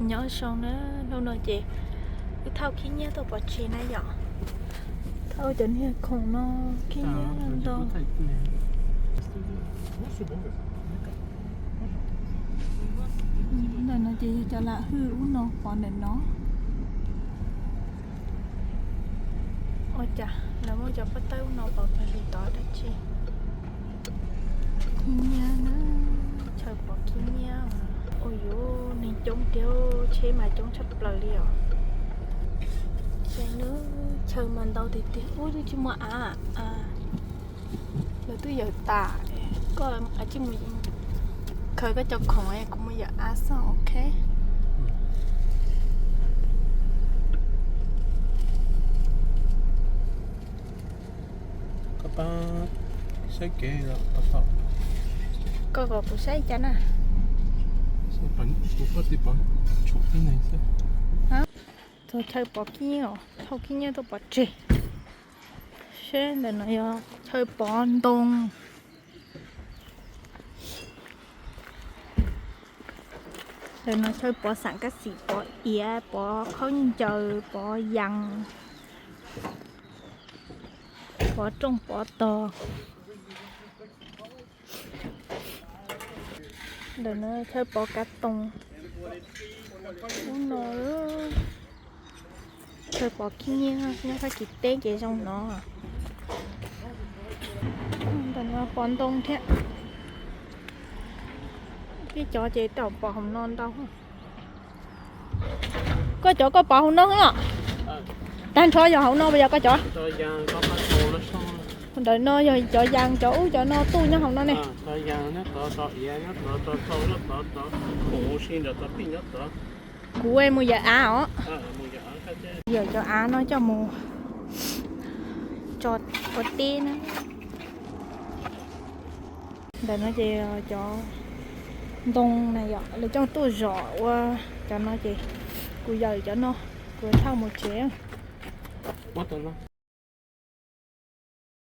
Nyob zoo na, hnub no ces wb thauj khib nyiab tuaj pov tseg na yom. Thauj cov niag khoom no khib nyiab ntau. Ntawm no ces yog cov lam hwj ub no pov ntawm no. Ua cas lawv muab cov pob tawb ub no pov pawg lug tod dab tsi? Khib nyiab na, chaw pov khib nyiab. Ua yuav neeg coob tiag, tsheb mas coob tshaj plaws li os. Ces nws chaw mas ntau tiag tiag, ub twb tsis muaj av. Lawv twb yawm tas. Koj tsis mus khaws koj cov khoom, kuv mus yawm av xwb, ok. Koj pab saib kev. Koj kom kuv saib cas na? Kuv pab tib pov tshuam tib neeg xwb. Txog chaw pov khib nyiab os, thauj khib nyiab tuaj pov tseg. Seb ntawm no yog chaw pov ntoo. Ntawm no chaw pov xam kab xim, pov iav, pov khaub ncaws, pov yas, pov rooj pov tog. Ntawm no chaw pov kav toos. Ub no chaw pov khib nyiab nyob Fab Kis teb ces zoo no. Ntawm no pov ntoo thiab. Peb cov ces tau pov hauv no ntau. Koj cov koj pov hauv no los? Tag nrho yog hauv no puas yog koj cov? Ntawm no yog cov yas, cov ub cov no tuaj nyob hauv no ne. Kuv mus yawm av os. Yawm cov av no coj mus tso ua teb na. Ntawm no ces cov ntoo na yom, lawv coj tuaj zom ua cov no ces kuv yawm cov no, kuv thauj mus tsev.